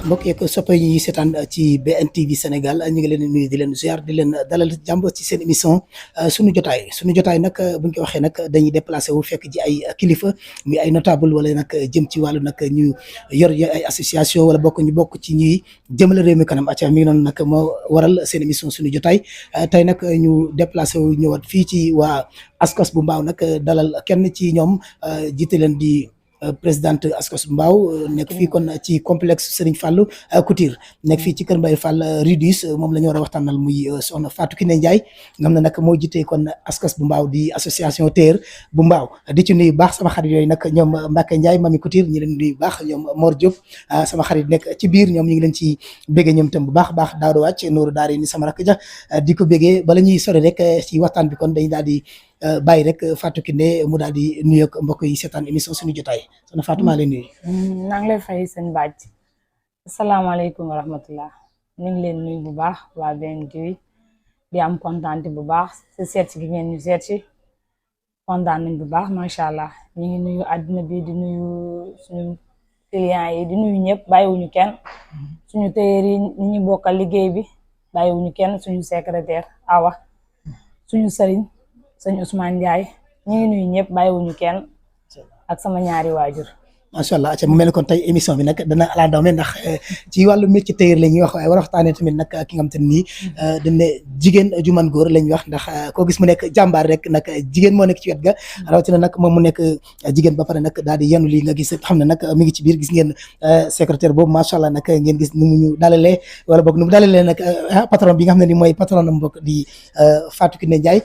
mbokk yeeg soppe yi seetaan ci BNTV Sénégal ñu ngi leen di nuyu di leen ziar di leen dalal jàmm ci seen émission sunu jotaay nag buñ ko waxee nag dañuy déplacé wu fekk ji ay kilifa muy ay notable wala nag jëm ci wàllu nag ñu yor ay association wala ñu bokk ci ñuy jëmale réew mi kanam acca mi ngi noonu nag moo waral seen émission sunu jotaay tey nag ñu déplacé wu ñëwaat fii ci waa ASCOS bu Mbao nag dalal kenn ci ñoom jiite leen di présidente ASCOS bu Mbao nekk fii kon ci complexe Serigne Fallou Couture nekk fii ci Kër Mbaye Fall Rudis moom la ñu war a waxtaanal muy soxna Fatou Kiné Ndiaye nga xam ne nag moo jiite kon ASCOS bu Mbao di association tailleur bu Mbao di ci nuyu baax sama xarit yooyu nag ñoom Mbacke Ndiaye Mami Couture ñi leen nuyu baax ñoom Mor Diop sama xarit nekk ci biir ñoom ñu ngi leen ci béggee ñoom tam bu baax Daado Wàcc Nooru Daara ni sama rakk ja di ko béggee bala ñuy sori rek ci waxtaan bi kon dañ daal di bàyyi rek Fatou Kiné mu daal di nuyoog mbokk yi seetaan émission suñu jotaay soxna Fatou maa leen nuyu. naa ngi lay fay seen baaj asalaamaaleykum wa rahmatullah ñu ngi leen nuyu bu baax waa BNTV di am kontaan bu baax si seet si gi ngeen ñu seet si kontaan nañ bu baax macha allah ñu ngi nuyu àddina bi di nuyu suñu clients yi di nuyu ñëpp bàyyiwuñu kenn suñu tailleur yi ñi ñu bokkal liggéey bi bàyyiwuñu kenn suñu secrétaire Awa suñu sëriñ sëñ Ousmane Ndiaye ñu ngi nuyu ñëpp bàyyiwuñu kenn ak sama ñaari waajur. macha allah mu mel ni kon tey émission bi nag dana ala daw me ndax ci wàllu métier tailleur la ñuy wax waaye war a waxtaanee tamit nag ki nga xam te ne nii dañ ne jigéen ju man góor la ñuy wax ndax koo gis mu nekk jàmbaar rek nag jigéen moo nekk ci wet ga rawatina nag moom mu nekk jigéen ba pare nag daal di yenu lii nga gis xam ne nag mi ngi ci biir gis ngeen secrétaire boobu macha allah nag ngeen gis nu mu ñu dalalee wala boog nu mu dalalee nag patron bi nga xam ne ni mooy patron am mbokk di Fatou Kiné Ndiaye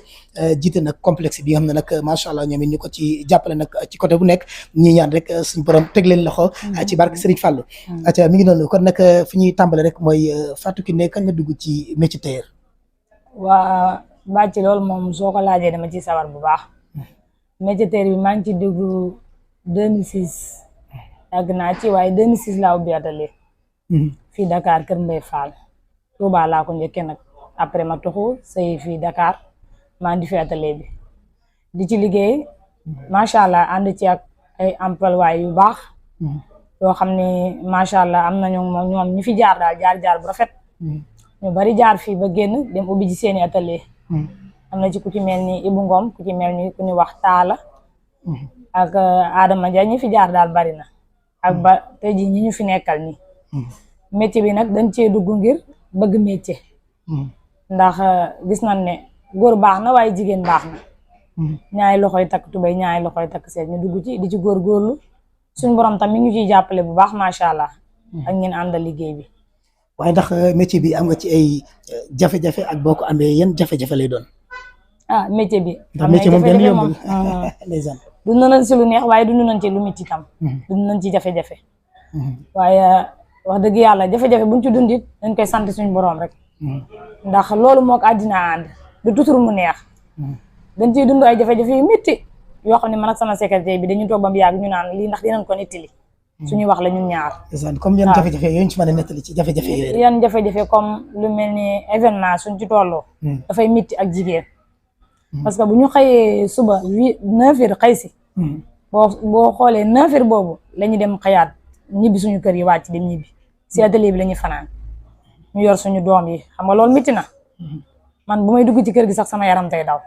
jiite nag complexe bi nga xam ne nag macha allah ñoom it ñu ko ci jàppale nag ci côté bu nekk ñi ñaan rek suñu borom teg leen loxo ci barke Serigne Fallou aca mi ngi noonu kon nag fi ñuy tàmbale rek mooy Fatou Kiné kañ nga dugg ci métier tailleur. waa bàcc loolu moom soo ko laajee dama ci sawar bu baax métier tailleur bi maa ngi ci dugg 2006 yàgg naa ci waaye 2006 laa ubbi atelier fii Dakar Kër Mbaye Fall Touba laa ko njëkkee nag après ma toxu sëy fii Dakar maa ngi fi atelier bi di ci liggéey macha allah ànd ci ak ay employés yu baax yoo xam ne macha allah am nañu ñoom ñu fi jaar daal jaar bu rafet ñu bari jaar fii ba génn dem ubbi ci seeni atelier am na ci ku ci mel ni Ibou Ngom ku ci mel ni ku ñu wax Taala ak Adama Dia ñi fi jaar daal bari na ak ba tey jii ñi ñu fi nekkal nii métier bi nag dañ cee dugg ngir bëgg métier ndax gis nañ ne góor baax na waaye jigéen baax na ñaari loxoy takk tubéy ñaari loxoy takk seet ñu dugg ci di ci góorgóorlu suñu borom tam mi ngi ciy jàppale bu baax macha allah ak ñeen àndal liggéey bi. waaye ndax métier bi am nga ci ay jafe-jafe ak boo ko amee yan jafe-jafe lay doon. métier bi. ndax métier moom benn yombul dund nañ si lu neex waaye dund nañ ci lu métti tam. dund nañ ci jafe-jafe. waaye wax dëgg yàlla jafe-jafe buñ ci dund it dañ koy sant suñu borom rek. ndax loolu moo ko àddina ànd du toujours mu neex. dañ ciy dund ay jafe-jafe yu métti yoo xam ne man ak sama secrétaire bi dañu toog ba mu yàgg ñu naan lii ndax dinañ ko nettali suñu wax la ñun ñaar. comme yan jafe-jafe yooyu ñu ci mën a nettali ci jafe-jafe yooyu. yan jafe-jafe comme lu mel ni événement suñ ci tolloo. dafay métti ak jigéen. parce que bu ñu xëyee suba 9h xëy si. boo xoolee 9h boobu la ñu dem xëyaat ñibbi suñu kër yi wàcc dem ñibbi si atelier bi la ñuy fanaan ñu yor suñu doom yi xam nga loolu métti na man bu may dugg ci kër gi sax sama yaram tey daw.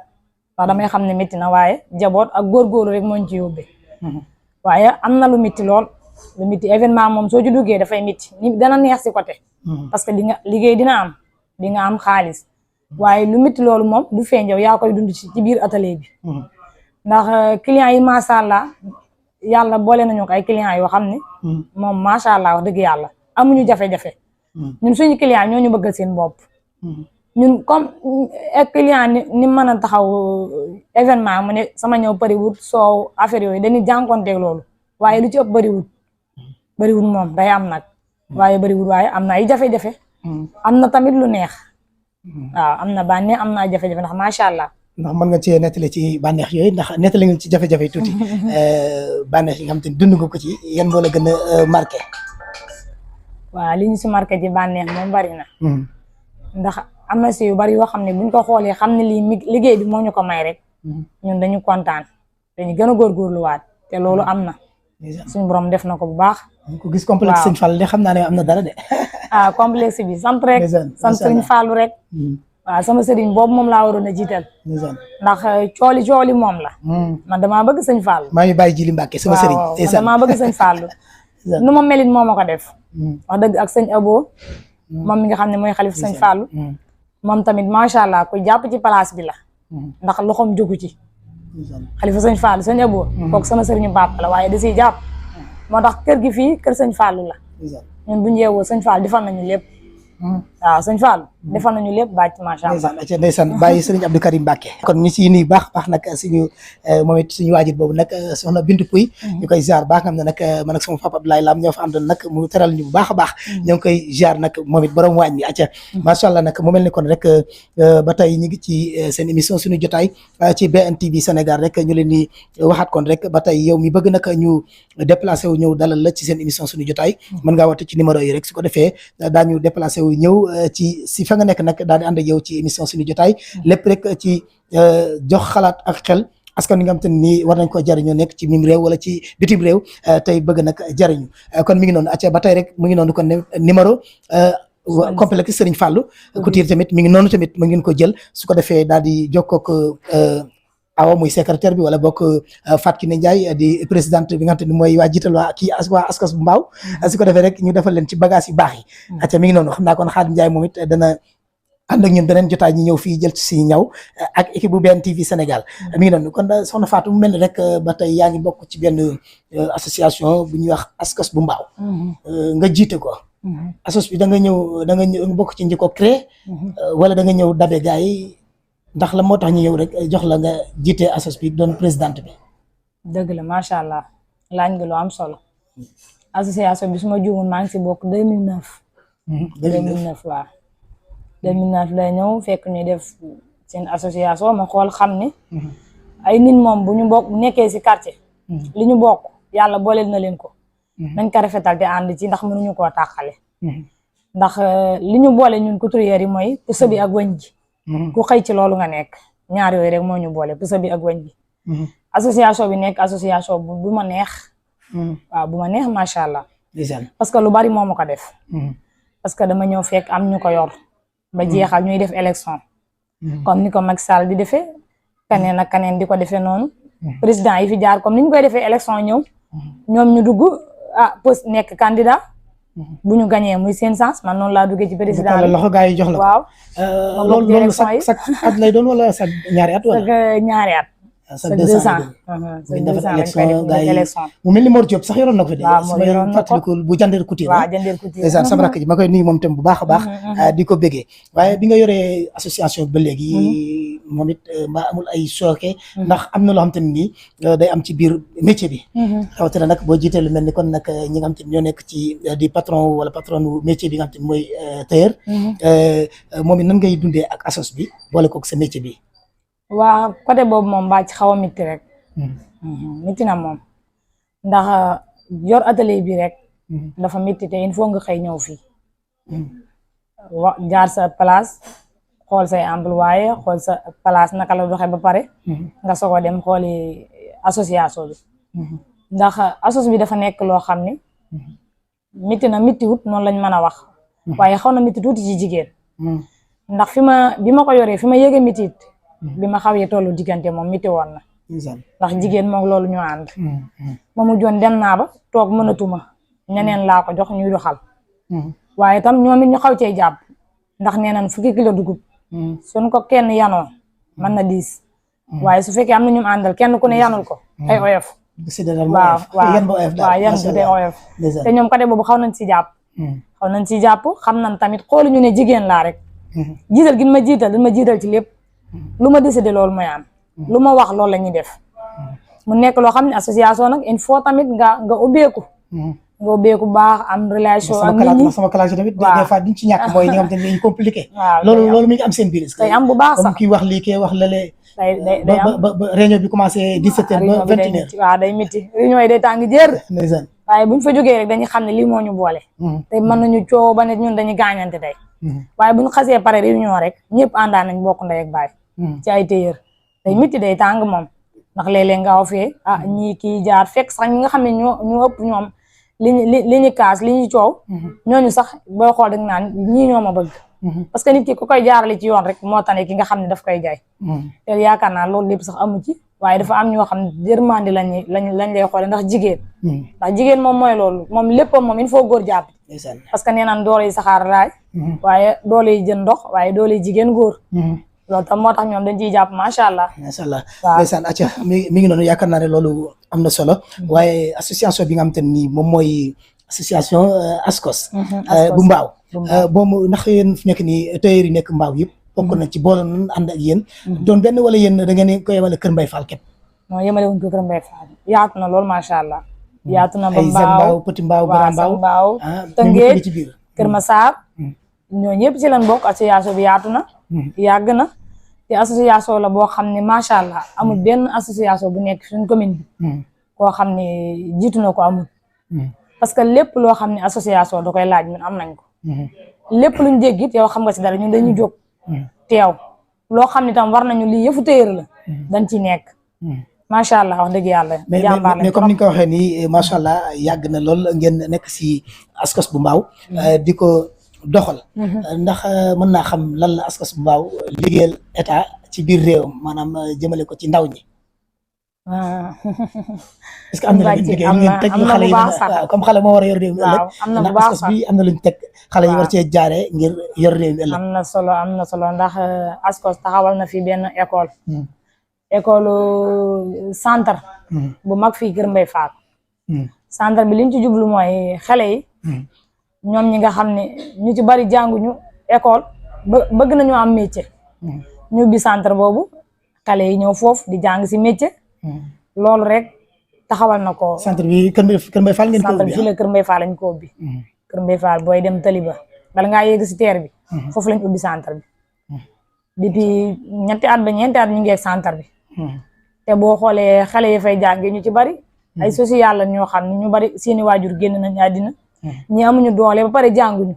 ndax damay xam ne métti na waaye jaboot ak góorgóorlu rek moo ñu ci yóbbee waaye am na lu métti lool lu métti événement moom soo ci duggee dafay métti ni dana neex si côté parce que di nga liggéey di nga am xaalis waaye lu métti loolu moom du feeñ yow yaa koy dund ci biir atelier bi ndax clients yi macha allah yàlla boole nañu ko ay clients yoo xam ne moom macha allah wax dëgg yàlla amuñu jafe-jafe ñun suñu clients ñoo ñu bëggal seen bopp ñun comme client ni mën a taxaw événement mu ne sama ñëw bëriwul soow affaire yooyu dañuy jànkonteeg loolu waaye lu ci ëpp bëriwul moom day am nag waaye bëriwul waaye am na ay jafe-jafe am na tamit lu neex waaw am na bànneex am na jafe-jafe ndax macha allah. ndax mën nga cee nettali ci bànneex yooyu ndax nettali nga ci jafe-jafe yi tuuti bànneex yi nga xam te ne dund nga ko ci yan moo la gën a marqué. waaw li ñu si marqué ci bànneex moom bari na. ndax am na si yu bari yoo xam ne buñ ko xoolee xam ne lii liggéey bi moo ñu ko may rek ñun dañu kontaan dañu gën a góorgóorluwaat te loolu am na suñu borom def na ko bu baax. ku gis complexe sëñ Fall de xam naa ne am na dara de. ah complexe bi sant rek. sant sëñ Fallu rek. waaw sama sëriñ boobu moom laa waroon a jiital. ndax cooli moom la. man damaa bëgg sëñ Fallu. maa ngi bàyyi Jili Mbàkke sama sëriñ. waaw man damaa bëgg sëñ Fallu. nu ma melit moo ma ko def. wax dëgg ak sëñ Abo. moom mi nga xam ne mooy xalif sëñ Fallu. moom tamit macha allah ku jàpp ci place bi la. ndax loxoom jógu ci. xalifa sëñ Fallu sëñ Abo. kooku sama sëriñu papa la waaye da siy jàpp. moo tax kër gi fii kër sëñ Fallu la. ñun bu ñu yeewoo sëñ Fallu defal nañu lépp. waaw sëñ Fallu defal nañu lépp bàcc macha allah. ndeysaan bàyyi sëriñ Abdou Karim Mbacke. kon ñu si nuyu baax nag suñu moom it suñu waajur boobu nag soxna Bintu Puy ñu koy ziar baax nga xam ne nag man ak sama papa Abdoulaye Lam ñoo fa àndoon nag mu teral ñu bu baax a baax ñoo ngi koy ziar nag moom it borom waañ bi acca macha allah nag mu mel ni kon rek ba tey ñu ngi ci seen émission suñu jotaay ci BNTV Sénégal rek ñu leen di waxaat kon rek ba tey yow mi bëgg nag ñu déplacé wu ñëw dalal la ci seen émission suñu jotaay mën ngaa woote ci numéro yi rek su ko defee daañu déplacé wu ñëw ci si fa nga nekk nag daal di ànd ak yow ci émission suñu jotaay lépp rek ci jox xalaat ak xel askan wi nga xam te ne nii war nañ koo jariñoo nekk ci mim réew wala ci bitim réew tey bëgg nag jariñu kon mi ngi noonu acca ba tey rek mu ngi noonu kon numéro complexe Serigne Fallou Couture tamit mi ngi noonu tamit mu ngeen ko jël su ko defee daal di jokkook awa muy secrétaire bi wala bokk Fatou Kiné Ndiaye di présidente bi nga xam te ne mooy waa jiital waa askas bu mbaaw su ko defee rek ñu defal leen ci bagage yu baax yi acca mi ngi noonu xam naa kon Khadim Ndiaye moom it dana ànd ak ñun beneen jotaay ñi ñëw fii jël ci si ñaw ak équipe bu BNTV Sénégal mi ngi noonu kon soxna Fatou mu mel ni rek ba tey yaa ngi bokk ci benn association bu ñuy wax askas bu mbaaw nga jiite ko assos bi da nga bokk ci njëkko créé wala da nga ñëw dabe gars yi ndax la moo tax ñu ñëw rek jox la nga jiite assos bi doon présidente bi dëgg la macha allah laaj nga lu am solo association bi su ma juumul maa ngi si bokk 2009 waaw 2009 lay ñëw fekk ñuy def seen association ma xool xam ni ay nit moom bu ñu bokk nekkee si quartier li ñu bokk yàlla booleel na leen ko nañ ko rafetal te ànd ci ndax mënuñu koo tàqale ndax li ñu boole ñun couturière yi mooy puso bi ak wëñ ji ku xëy ci loolu nga nekk ñaar yooyu rek moo ñu boole puso bi ak wëñ bi association bi nekk association bu ma neex waaw bu ma neex macha allah parce que lu bari moo ma ko def parce que dama ñëw fekk am ñu ko yor ba jeexal ñuy def élection comme ni ko Macky Sall di defee kaneen ak kaneen di ko defee noonu président yi fi jaar comme ni ñu koy defee élection ñëw ñoom ñu dugg poste nekk candidat bu ñu gañee muy seen sens man noonu laa duggee ci président bi loxo gaa yi jox la waaw loolu sax at lay doon wala sax ñaari at wala ñaari at sa 200 élection mu mel ni Mor Diop sax yoroon na ko fi de sama fàttaliku bu Jandeer Couture ndeysaan sama rakk ji ma koy nuyu moom tam bu baax a baax di ko bëggee waaye bi nga yoree association ba léegi moom it mbaa amul ay sooke ndax am na loo xam te ne nii day am ci biir métier bi rawatina nag boo jiitee lu mel ni kon nag ñi nga xam te ne ñoo nekk ci di patron wala patron métier bi nga xam te ne mooy tailleur moom it nan ngay dundee ak assos bi boole kook sa métier bi waa côté boobu moom baa ci xaw a mitti rek mitti na moom ndax yor atelier bi rek dafa mitti te il faut nga xëy ñëw fii jaar sa place xool say employé xool sa place naka la doxee ba pare nga soog a dem xooli association bi ndax assos bi dafa nekk loo xam ni mitti na mitti wut noonu lañ mën a wax waaye xaw na mitti tuuti ci jigéen ndax bi ma ko yoree fi ma yéege mitit bi ma xawee tollu diggante moom miti woon na ndax jigéen moom loolu ñu ànd ma mujjoon dem naa ba toog mënatuma ñeneen laa ko jox ñuy doxal waaye tam ñoom it ñu xaw cee jàpp ndax nee nañ fukki kilo dugub suñ ko kenn yanoo mën na 10 waaye su fekkee am na ñu àndal kenn ku ne yanul ko ay oyof waaw yan bi day oyof te ñoom côté boobu xaw nañ si jàpp xam nañ tamit xoolu ñu ne jigéen laa rek jiital gi ma jiital ci lépp lu ma décidé loolu mooy am lu ma wax loolu la ñuy def mu nekk loo xam ne association nag il faut tamit nga ubbeeku baax am relation ak nit ñi sama classe tamit des fois duñ ci ñàkk mooy ñi nga xam te ne dañu compliqué loolu mi ngi am seen biir day am bu baax sax comme kii wax lii kii wax lale day am ba réunion bi commencé 17h ba 21h waaw day métti réunion yi day tàng jër waaye buñ fa jógee rek dañuy xam ne lii moo ñu boole te mën nañu coow ba ne ñun dañuy gaañante tey waaye buñ xasee pare réunion rek ñëpp àndaan nañ bokk ndey ak baay ci ay téyër day métti day tàng moom ndax léeg-léeg nga fee ñii kii jaar fekk sax ñi nga xam ne ñoo ëpp ñoom li ñu kaas li ñu coow ñooñu sax booy xool dag naan ñii ñoo ma bëgg parce que nit ki ku koy jaarale ci yoon rek moo tane ki nga xam ne daf koy jaay te yaakaar naa loolu lépp sax amu ci waaye dafa am ñoo xam ne yërmande lañ lay xoole ndax jigéen moom mooy loolu moom léppam moom il faut góor jàpp parce que nee naan doole yi saxaar laay waaye doole yi jën ndox waaye doole yi jigéen góor loolu tam moo tax ñoom dañ ciy jàpp macha allah. ndeysaan acca mi ngi noonu yaakaar naa ne loolu am na solo waaye association bi nga xam te nii moom mooy association ASCOS bu Mbao boobu ndax yéen fi nekk nii tailleur yi nekk Mbao yëpp bokk na ci boole nañ ànd ak yéen doon benn wala yéen da ngeen ko yemale Kër Mbaye Fall képp non yemale wuñ ko Kër Mbaye Fall yaatu na loolu macha allah yaatu na ba Mbao Petit Mbao Grand Mbao Tëngéej ci biir Kër Massar ñoo ñëpp ci lañ bokk association bi yaatu na yàgg na te association la boo xam ne macha allah amul benn association bu nekk suñ commune bi koo xam ne jiitu na ko amul parce que lépp loo xam ne association da koy laaj ñun am nañ ko lépp luñ dégg it yow xam nga si dara ñun dañuy jóg teew loo xam ne tam war nañu lii yëfu téyër la dañ ci nekk macha allah wax dëgg yàlla jàmbaar mais comme ni nga ko waxee nii macha allah yàgg na lool ngeen nekk si ASCOS bu Mbao di ko doxal ndax mën naa xam lan la ASCOS bu Mbao liggéeyal état ci biir réewam maanaam jëmale ko ci ndaw ñi est-ce que am na liggéey ngeen teg xale yi comme xale moo war a yor réew mi ëllëg am na bu baax ASCOS bi am na luñ teg xale yi war cee jaaree ngir yor réew mi ëllëg am na solo ndax ASCOS taxawal na fi benn école centre bu mag fii Kër Mbaye Fall centre bi liñ ci jublu mooy xale yi ñoom ñi nga xam ne ñu ci bari jànguñu école bëgg nañu am métier ñu ubbi centre boobu xale yi ñëw foofu di jàng si métier loolu rek taxawal na ko. centre bi Kër Mbaye Fall ngeen ko ubbi centre bi fii la Kër Mbaye Fall lañ ko ubbi Kër Mbaye Fall booy dem Taliba bala ngaa yegg si teer bi foofu lañ ubbi centre bi depuis ñetti at ba ñeenti at ñu ngi ak centre bi te boo xoolee xale yi fay jàngee ñu ci bari ay social la ñoo xam ne ñu bari seeni waajur génn nañ àddina ñi amuñu doole ba pare jànguñu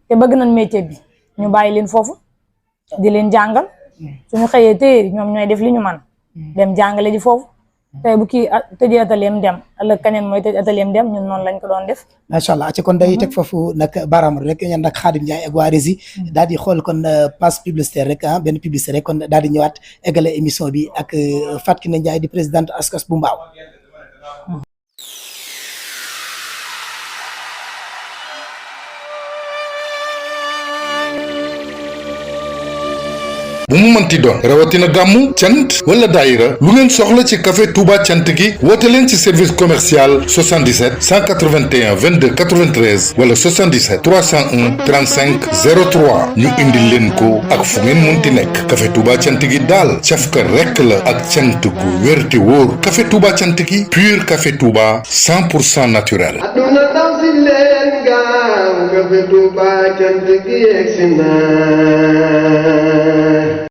te bëgg nañ métier bi ñu bàyyi leen foofu di leen jàngal suñu xëyee téyeeri ñoom ñooy def li ñu man dem jàngale ji foofu tey bu kii tëjee atelier dem ëllëg keneen mooy tëj atelier dem ñun noonu lañ ko doon def macha allah ci kon day teg foofu nag baaraam rek ñaan nag Khadim Ndiaye ak waa Rési daal di xool kon passe publicitaire rek benn publicité rek kon daal di ñëwaat eggale émission bi ak Fatou Kiné Ndiaye di présidente ASCOS bu Mbao bu mu mënti doon rawatina gàmmu cant wala daayira lu ngeen soxla ci café Touba cant gi woote leen ci service commercial 77 181 22 93 wala 77 301 35 03 ñu indil leen ko ak fu ngeen munti nekk café Touba cant gi daal cafka rekk la ak cant gu wér te wóor café Touba cant gi pur café Touba 100% naturel. Café Touba cant gi yegsi na